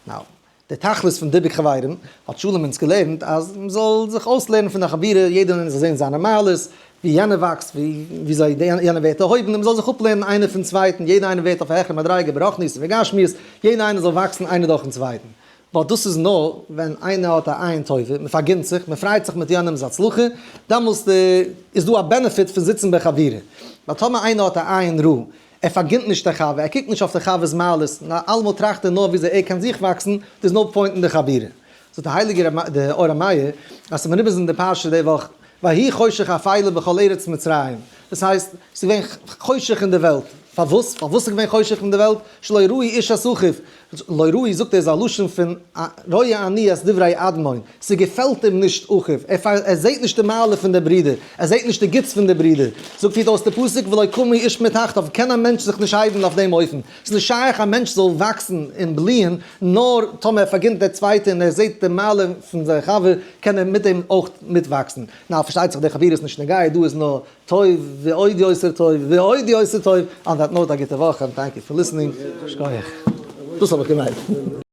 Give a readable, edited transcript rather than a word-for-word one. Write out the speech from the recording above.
Now, די תכלית פון דיבוק חברים האט שלום אונז געלערנט אז מען זאל זיך אויסלערנען פון די חבירה, יעדער איינער זאל זען זיינע מעלות, ווי יענער וואקסט, ווי אזוי יענער ווערט דערהויבן, און מען זאל זיך אפלערנען איינער פון צווייטן, יעדער איינער ווערט אויף א העכערע מדריגה ברוחניות ובגשמיות, יעדער איינער זאל וואקסן איינער דורכן צווייטן. But דאס איז נאר ווען איינער האט א עין טובה, מען פארגינט זיך, מען פריידט זיך מיט יענעמ'ס הצלחה, דעמאלסט איז דא א benefit פון זיצן בחבירה. But טאמער איינער האט א עין רעה, ער פארגינט נישט די חבר, ער קוקט נישט אויף די חבר'ס מעלות, נאר אלעמאל טראכט ער נאר וויאזוי ער קען זיך וואקסן, there is no point אין די חבירה. זאגט דער הייליגער די אור המאיר, אז ס'איז מרומז אין די פרשה די וואך, ויהי חושך אפילה בכל ארץ מצרים, דאס הייסט, ס'איז געווען חושך אין די וועלט, פארוואס? פארוואס איז געווען חושך אין די וועלט? שלא ראו איש את אחיו, לא ראו זאגט ער איז א לשון פון רואה אני את דברי אדמון, ס'געפעלט אים נישט אחיו, ער זעט נישט די מעלה פון די ברודער, ער זעט נישט די גוטס פון די ברודער, זאגט פירט אויס די פסוק ולא קמו איש מתחתיו, קען א מענטש זיך נישט הייבן אויף דעם אופן, ס'איז נישט שייך א מענטש זאל וואקסן און בליען נאר טאמער ער פארגינט דער צווייטע און ער זעט די מעלה פון זיין חבר קען ער מיט דעם אויך מיטוואקסן, נאר פארשטייט זיך די חבירה איז נישט נוגע דא איז נאר טוב ועוד יותר טוב ועוד יותר טוב, on that note א גוטע וואך and thank you for listening, שכוח. דאס האב איך געמיינט.